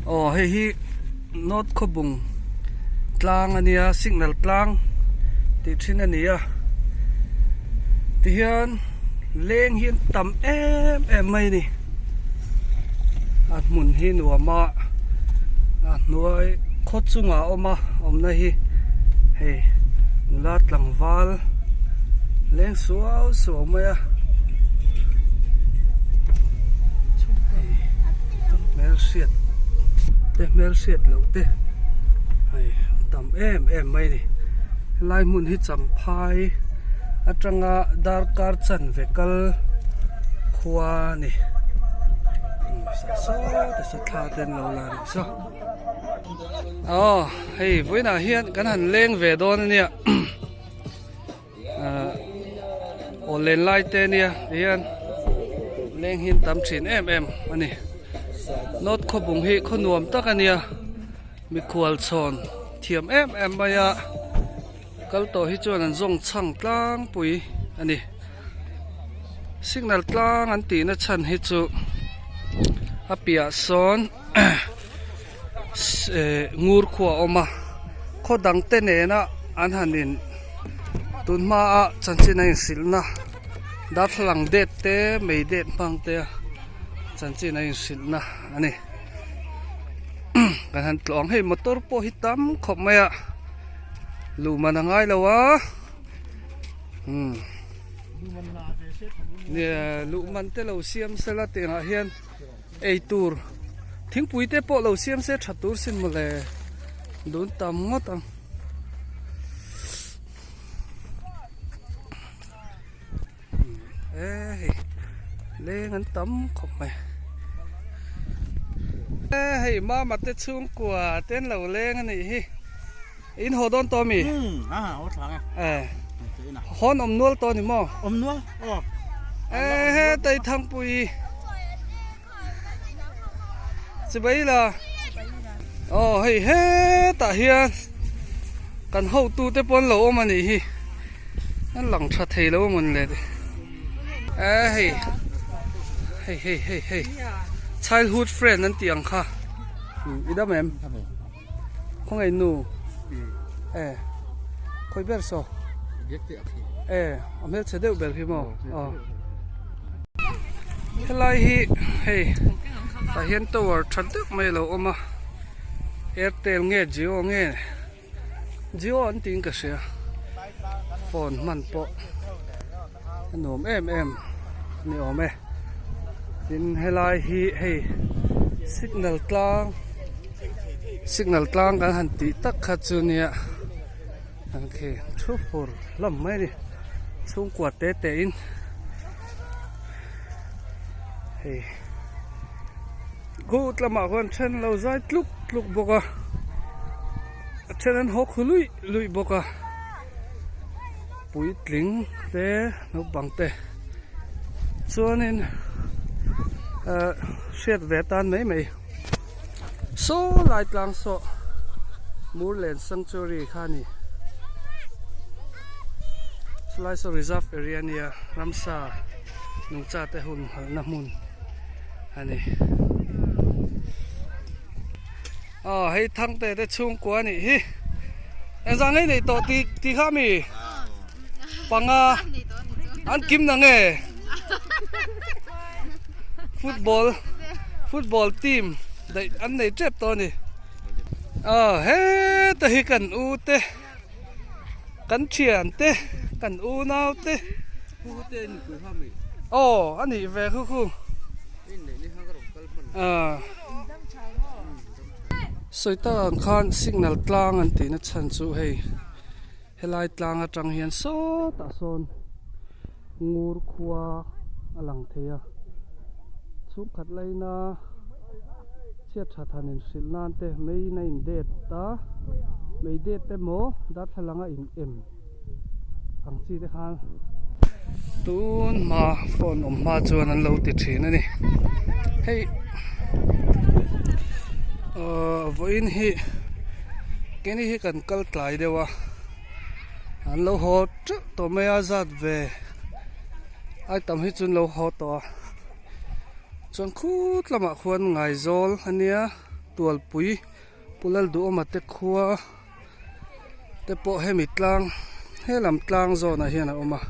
Aw hei hi North Khawbung tlang a nia signal tlang tih thin a ni a tihian leng hi an tam em em mai a ni a hmun hi nuam a a hnuai khaw chungah a awm a awmna hi hei nula tlangval leng suau suau mai a hmelhriat te hmelhriat loh te hei tam em em mai a ni helai hmun hi champhai atanga darkar chanve kal khua a ni saw te saw thla te an lo la a nih saw aw hei vawiinah hian kan han leng ve dawn a nia. Aw len lai te nia tihian leng hi an tam thin em em a ni North Khawbung hi khaw nuam tak a nia mikhual chhawn thiam em em mai a kal tawh hi chuan an zawng chhang tlangpui a ni signal tlang an tihna chhan hi chu a piah sawn ngur khua a awm a khaw dang te nena an han in tun hma a chanchin a inhrilh na darthlalang det te mei det hmang te a chanchin a inhrilh na a ni kan han tlawh ang hei motor pawh hi tam khawp mai a luh man a ngai lo a umm luh man te lo siam sela tiangah hian. Ei tur thingpui te pawh lo siam se tha tur sin mawle dun tam ngawt ang. E hei leng an tam khawp mai. E hei mama te chhungkua te an lo leng a nih hi. In haw dawn tawh ami? Um a haw thla nge. E hawn awm nual tawh ni maw? Awm nual aw. E he tei thangpui chibai la. Aw hei hetah hian kan hotu te pawh an lo awm a nih hi. An lang tha thei lo amawn le. E hei hei hei hei hei childhood friend an tih ang kha. I dam em? Khawngaih nu e khawi ber saw e a hmelchhe deuh ber khi maw aw helai hi hei tah hian tower tha deuh mai a lo awm a airtel nge jio nge jio an tiin ka hria phone hman pawh a nuam em em a ni awm e tin helai hi hei signal tlang signal tlang kan han tih tak kha chu nia an khi thu fur hlawm mai a ni chhungkua te te in hei kut lamah khuan then lo zai tluk tluk bawk a a then an haw khu luih luih bawk a. Puitling te naupang te chuanin ahh hriat ve tan mai mai saw lai tlang saw Murlen Sanctuary kha a ni chulai saw reserve area a nia ramsa nungcha te hun halhna hmun a ni aw hei Thangte te chhungkua a nih hi engzah ngei nei tawh tih tih kha ami panga an kim na nge football football team daih an nei tep tawh a ni aw heta hi kan u te kan thian te kan unau te aw a nih ve khu khu ah. Sawi tak ang khan signal tlang an tihna chhan chu hei helai tlang atang hian sawtah sawn ngur khua a lang thei a chhungkhat laina chhiat that han inhrilh nan te main a in det a mei det emaw darthlalang a in em ang chi te khan tun hma phone awm hma chuan an lo ti thin a ni hei ahh vawiin hi keini hi kan kal tlai deuh a an lo haw teuh tawh mai a zat ve ai tam hi chu an lo haw tawh a. Chuan khut lamah khuan Ngaizawl a nia Tualpui Pu Lalduhawma te khua te pawh hemi tlang he lam tlang zawnah hian a awm a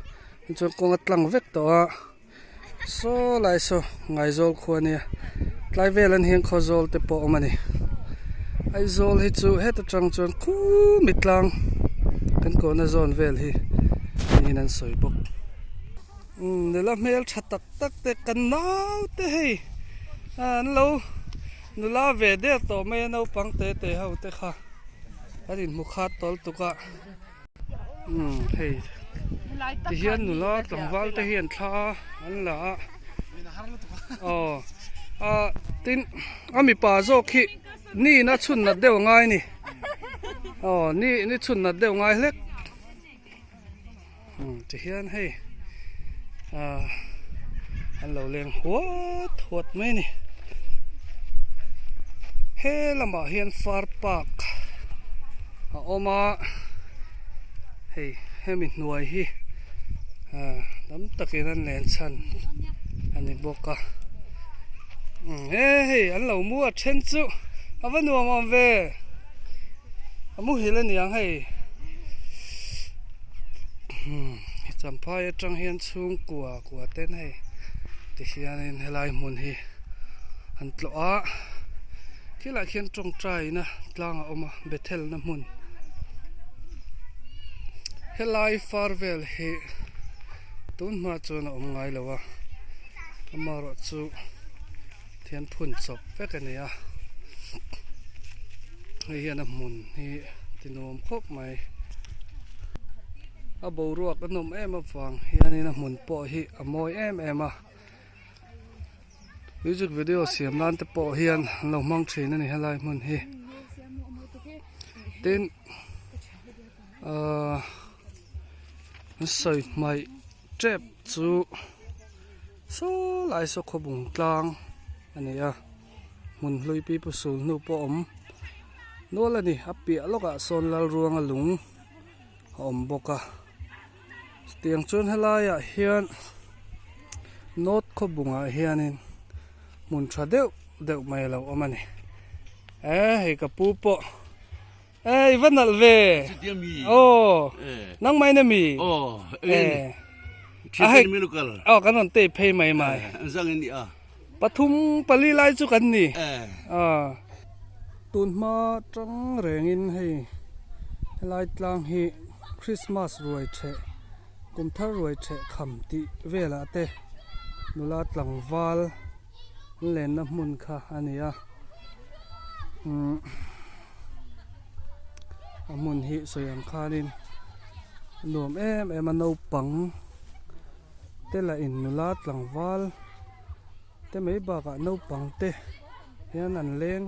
chuan kawng a tlang vek tawh a saw lai saw Ngaizawl khua a nia tlai vel an hian Khawzawl te pawh a awm a ni Aizawl hi chu heta tang chuan khumi tlang kan kawhna zawn vel hi niin an sawi bawk. Umm nula hmel tha tak tak te kan nau te hei an lo nula ve der tawh mai a naupang te te ho te kha an inhmu khat tawl tuk a umm hei tihian nula tlangval te hian thla an la a aw ah tin a mipa zawk hi ni in a chhun nat deuh a ngai a ni aw ni ni chhun nat deuh ngai hlek. Umm tihian hei ah an lo leng huat huat mai a ni he lamah hian far park a awm a hei hemi hnuai hi ah tam takin an len chhan a ni bawk a umm he hei an lo mu a then chu a va nuam awm ve. A muhil a niang hei Champhai atang hian chhungkua kua ten hei tihianin helai hmun hi an tlawh a khilaiah khian tawngtaina tlang a awm a Bethel na hmun helai far vel hi tun hma chuan a awm ngai lo a amaherawhchu. Thian phun chawp vek a ni a hei hian a hmun hi ti nuam khawp mai a boruak a nawm em avang hianin a hmun pawh hi a mawi em em a music video siam nan te pawh hian an lo hmang thin a ni helai hmun hi tin ahh an sawi hmaih tep chu. Saw lai saw khawbung tlang a ni a hmun hlui pi pu sul hnu pawh a awm nual a ni a piah lawkah sawn Lalruanga lung a awm bawk a chutiang chuan helaiah hian north khawbungah hianin hmun tha deuh deuh mai a lo awm a ni e hei ka pu pawh. Ê i va nalh ve. Chutia mi. Aw. Nangmah in ami? Aw. Ê. A hei. Mi lokal. Aw kan rawn tei phei mai mai. Zang in ni a. Pathum pali lai chu kan ni. Aw. Tun hma tang rengin hei helai tlang hi Christmas ruai theh kum thar ruai theh kham tih velah te nula tlangval an lenna hmun kha a ni a. Umm. A hmun hi sawi ang khanin a nuam em em a naupang te lah in nula tlangval te mai bakah naupang te hian an leng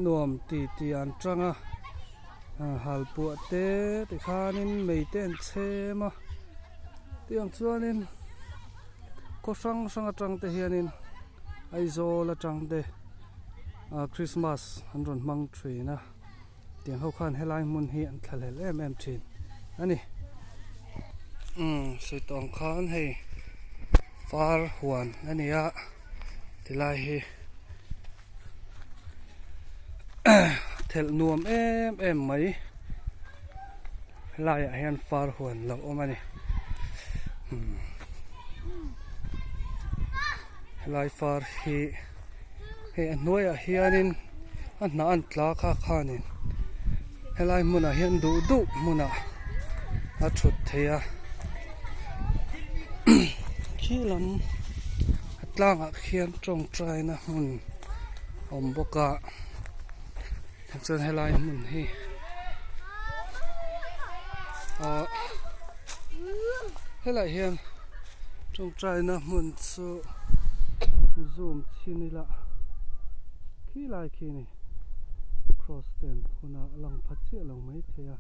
nuam ti tih an tang a halpuah te tikhanin mei te an chhem a tiang chuanin khaw hrang hrang atang te hianin Aizawl atang te ah Christmas an rawn hmang thin a tiang ho khan helai hmun hi an thlahlel em em thin a ni. Umm sawi tawh ang khan hei far huan a ni a tilai hi thelh nuam em em mai helaiah hian far huan lo awm a ni. Helai far hi hei a hnuaiah hianin a hnah an tla kha khanin helai hmunah hian duh duh hmunah a thut theih a khi lam a tlangah khian tawngtaina hmun a awm bawk a chuan helai hmun hi ah helaiah hian tawngtaina hmun chu zoom chhin ila khi lai khi a ni cross te an phun a a lang pha chiah lo maithei a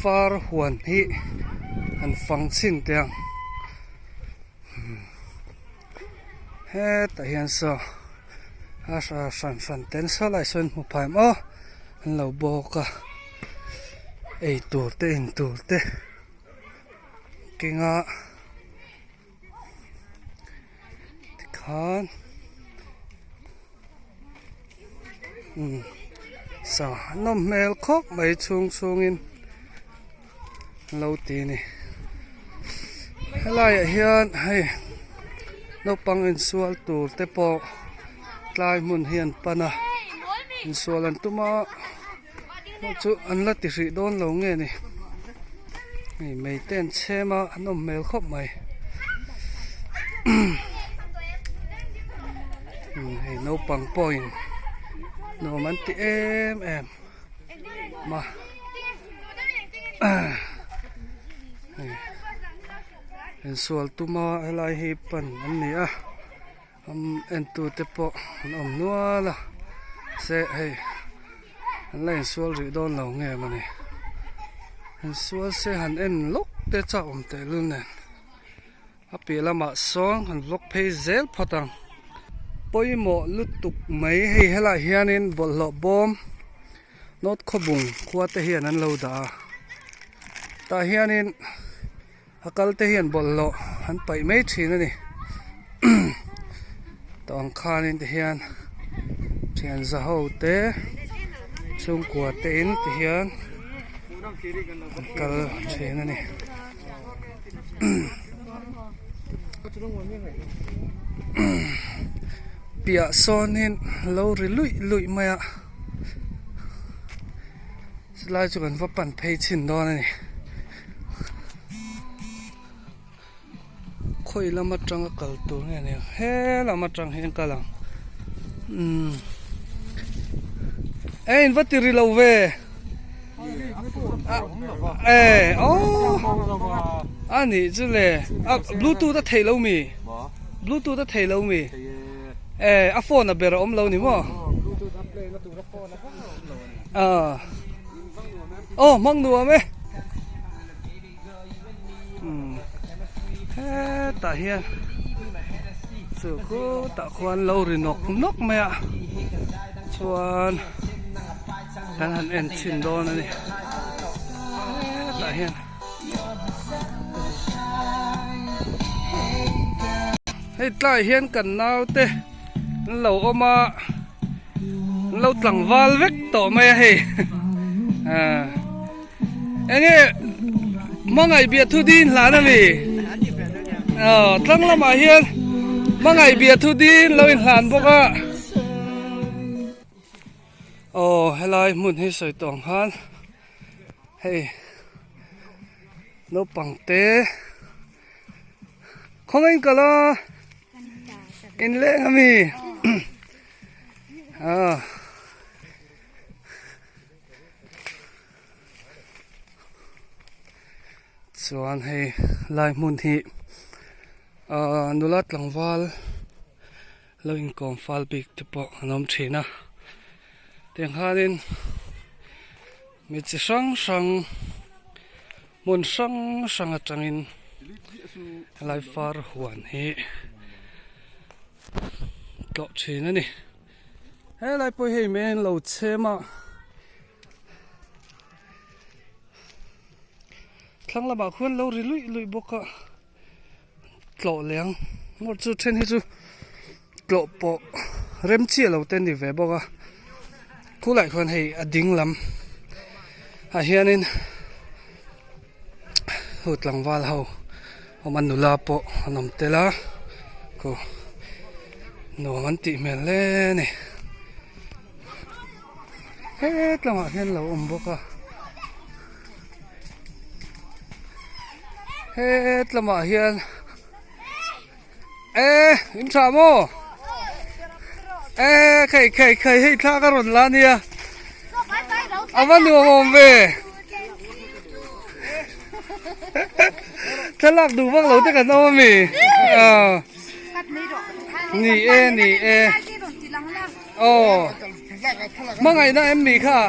far huan hi an fang chhin teh ang. Hetah hian saw a hran hran ten saw lai sawn hmu phai maw an lo bawk a ei tur te in tur te. keng a tikhan umm sa nawm hmel khawp mai chhung chhungin an lo ti a ni helaiah hian hei naupang insual tur te pawh tlai hmun hi an pan a insual an tum a. Pawh chu an la ti hrih dawn lo nge ni hei mei te an chhem a an awm hmel khawp mai hei naupang pawhin nuam an ti em em a hei insual tuma helai hi pan an ni a. Entute pawh an awm nual a se hei an la insual rih dawn lo nge mawni insual se han en lawk te chak awm tehlul nen a piah lamah sawn han vlog phei zel phawt ang pawimawh lutuk mai hei helaiah hianin bawlhhlawh bawm North Khawbung khua te hian an lo dah a tah hianin. A kal te hian bawlhhlawh an paih mai thin a ni tah ang khanin ti hian thian za ho te chhungkua te in ti hian an kal thin a ni piah sawnin lo ri luih luih mai a Chulai chu kan va pan phei chhin dawn a ni. Khawi lam atanga kal tur nge ni ang he lam atang hian kal ang umm e in va ti ri lo ve e aww a nih chu le a bluetooth a theih lo mi bluetooth a theih lo mi e a phone a ber a awm lo ni maw. Aw hmang nuam e hetah hian chu khutah khuan lo ri nawk nawk mai a chuan kan han en chhin dawn a ni hetah hian hei tlaiah hian kan naute an lo awm a. An lo tlangval vek tawh mai a hei enge hmangaih biahthu din hlan a mi aw tlang lamah hian hmangaih biahthu din lo inhlan bawk a aw helai hmun hi sawi tawh ang khan hei naupang te Khawngaih kal a in leng a mi ah chuan hei lai hmun hi ah nula tlangval lo inkawm fal bik te pawh an awm thin a tiang khanin mi chi hrang hrang. Hmun hrang hrang atangin helai far huan hi tlawh thin a ni. Helai pawh hei mai an lo chhem a, thlang lamah khuan lo ri luih luih bawk a, tlawh leh ang ngawt chu then hi chu tlawh pawh rem chiah lo te a ni ve bawk a khulai khuan hei a ding lam ah hianin hu tlangval ho awm a nula pawh an awm tel a khu nuam an tih hmel hle a ni hetlangah hian lo awm bawk a. Hetlamah hian e in tha maw e khei khei khei hei thla ka rawn la nia a va nuam awm ve thlalak duh vak lo te kan awm ami ni e ni e aw hmangaihna em mi kha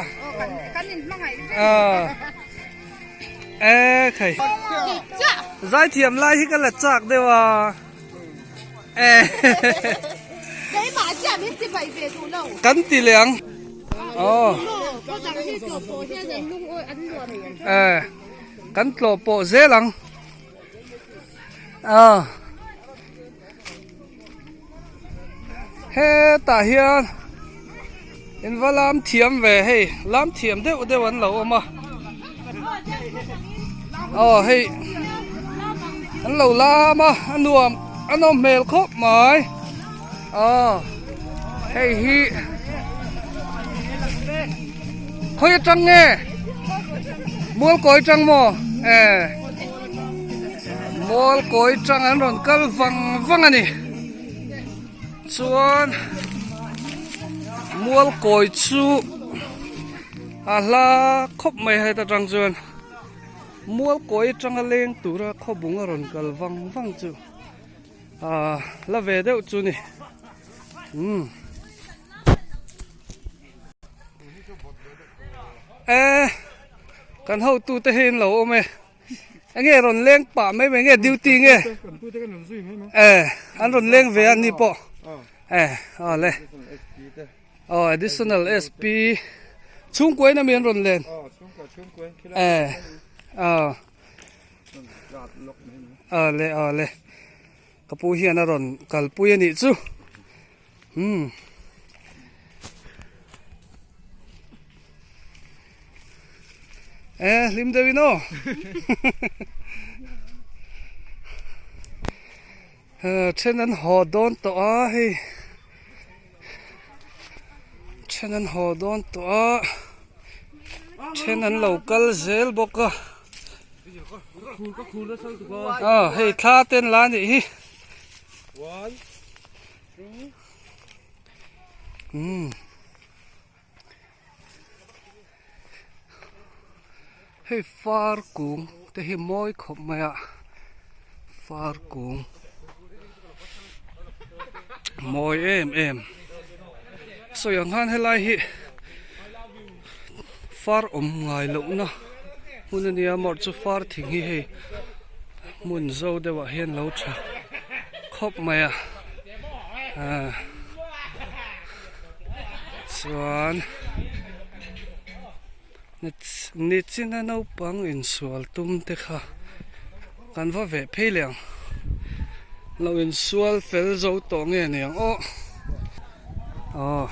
e khai zaithiam lai hi ka la chak deuh a e kan ti leh ang aw e kan tlawh pawh zel ang. Ah. Hetah hian in va lam thiam ve hei lam thiam deuh deuh an lo awm a aw hei an lo lam a a nuam a nawm hmel khawp mai aw hei hi khawi atang nge mual kawi atang maw e. Mual kawi tang an rawn kal vang vang a ni chuan mual kawi chu a hla khawp mai heta tang chuan mual kawi atanga leng tura khawbung a rawn kal vang vang chu ah la ve deuh chu ni umm. E kan hotu te hi an lo awm e enge rawn leng pah mai mai nge duty nge e an rawn leng ve a ni pawh e aw le aw additional sp chhungkuain ami an rawn len e aw aw le aw le ka pu hian a rawn kalpui a nih chu. Umm. E hlim deuh in aw. Then an haw dawn tawh a hei. Then an haw dawn tawh a. Then an lo kal zel bawk a. Aw hei thla ten la nih hi. Umm hei far kung te hi mawi khawp mai a far kung mawi em em sawi ang khan helai hi far awm ngai loh na hmun a nia mawrh chu far thing hi hei hmun zo deuh ah hian lo tha khawp mai a ah chuan nichina naupang insual tum te kha kan va veh phei leh ang lo insual fel zo tawh nge niang aw. Aw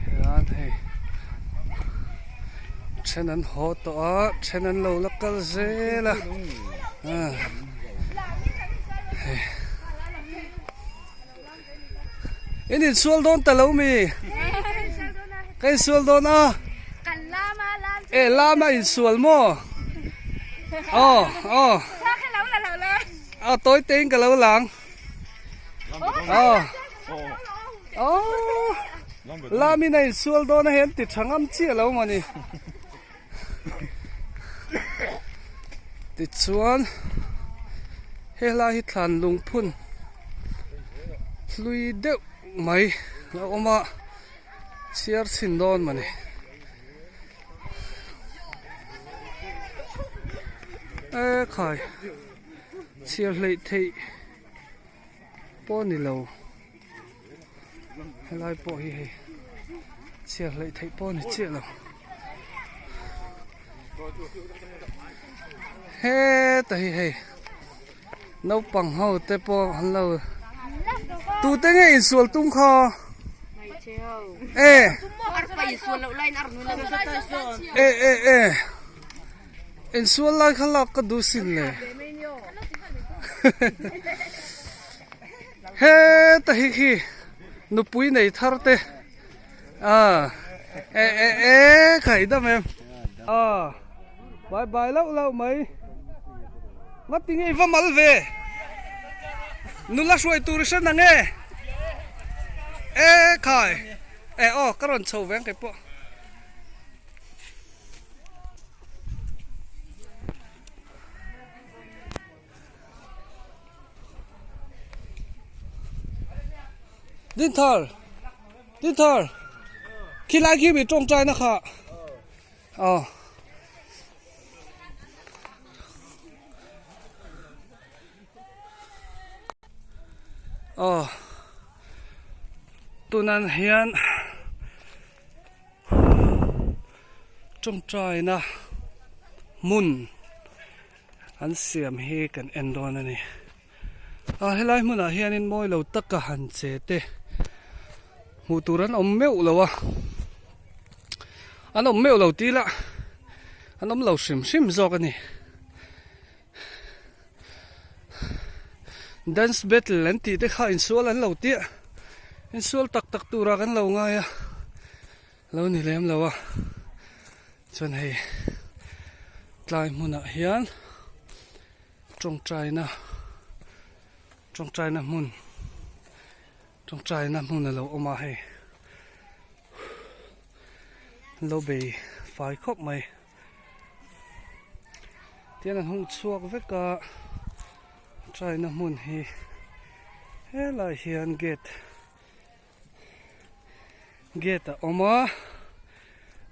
hian hei then an haw tawh a then an lo la kal zel a ah hei in insual dawn ta lo mi ka insual dawn a e lama insual maw aw aw. A tawi te in ka lo lang. Aw. Aw. Lamin a insual dawn a hian ti tha ngam chiah lo mawni. Tichuan helai hi thlan lungphun hlui deuh mai a awm a chhiar chhin dawn mawni. E khai chhiar hleih theih pawh a ni lo helai pawh hi hei chhiar hleih theih pawh a ni chiah lo heta hi hei naupang ho te pawh an lo tute nge insual tum kha e e e e insual lai kha lak ka duh sin le heta hi khi nupui nei thar te a e e e khaih dam em a bye bye lauh lauh mai ngati nge i va mal ve nula hruai tur i hre na nge e khai e aw ka rawn chho ve ang kei pawh. Dinthar Dinthar khi lai khi mi tawngtai na kha aw aw tunan hian tawngtaina hmun. An siam hi kan en dawn a ni. A helai hmunah hianin mawi lo taka han che te hmuh tur an awm meuh lo a, an awm meuh lo tih lah an awm lo hrim hrim zawk a ni. Dance battle an tih te kha insual an lo tia, insual tak tak turah kan lo ngai a, lo ni lem lo a, chuan hei tlai hmunah hian tawngtaina tawngtaina hmun tawngtaina hmun a lo awm a hei an lo bei fai khawp mai. Tihian an hung chhuak vek a traina hmun hi helai hian gate gate a awm a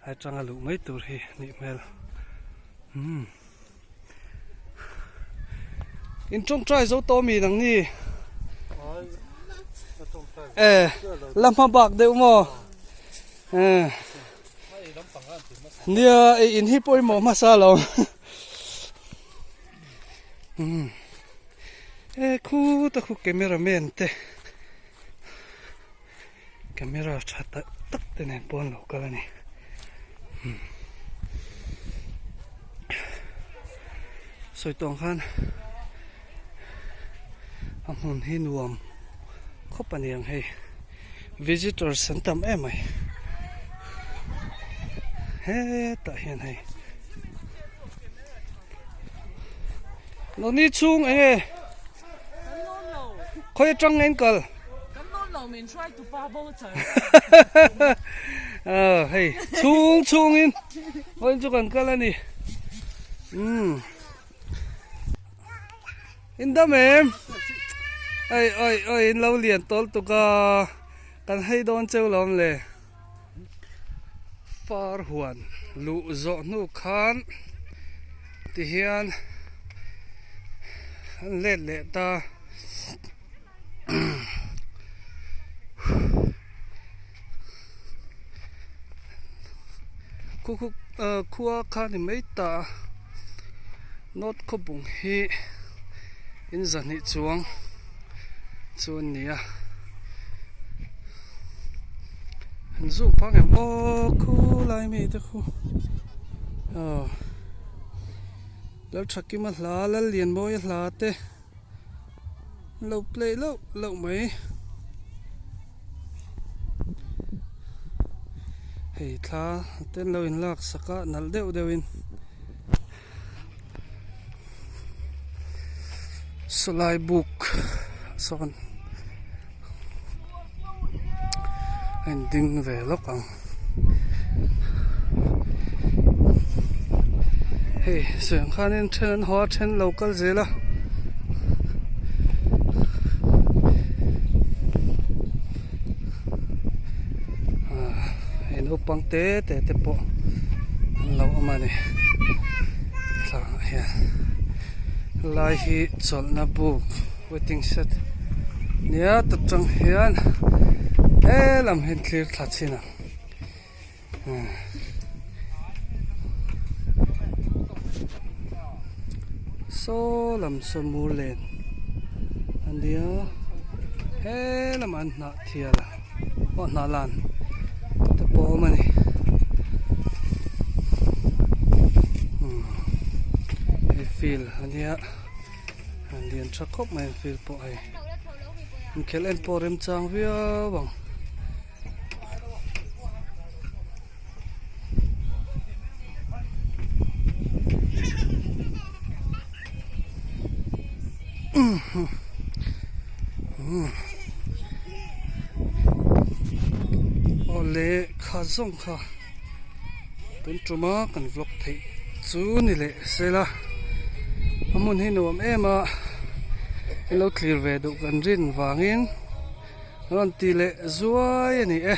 a atanga luh mai tur hi nih hmel umm in tawngtai zo tawh mi nang ni e la hma bak deuh maw e. Nia ei in hi pawimawh hmasa lo umm e khu ta khu camera man te camera tha tak tak te nen pawh an lo kal a ni umm sawi tawng khan a hmun hi nuam khawp a ni ang hei. Visitors an tam em mai hetah hian hei noni chhung eng nge khawi atang nge in kal hei chhung chhung in vawiin chu kan kal a ni umm. In dam em? Oi oi oi in lo lian tawl tuk a, kan hei dawn cheu lawm le. Far huan luh zawh hnu khan tihian an let leh ta. Khu khu ah khua kha ni mai ta a north khawpung hi in zahnih chuang chu an ni a an zoom phak em aw khulai mi te khu aw Lalthakima hla Lallianmawia hla te. Lo play loh loh mai. Hei thla ten lo in lak sak a nalh deuh deuh in sawlai buk sawn a in ding ve lawk ang. Hei sawi ang khanin then an haw a then lo kal zel a ah hei naupang te te te pawh an lo awm a ni tlangah hian helai hi chawlhna buk waiting shed nia ta tang hian helam hi thlir thla chhin ang. Saw lam saw mur len a nia he lamah an hnah thial a aw hnah lan te pawh a awm a ni umm hei field a nia an lian tha khawp mai an field pawh hei inkhelh en pawh remchang viau ang. Awle kha zawng kha tun tuma kan vlog theih chu ni leh sela a hmun hi nuam em a in lo thlir ve duh kan rin vangin. Rawn ti leh zuai a ni e.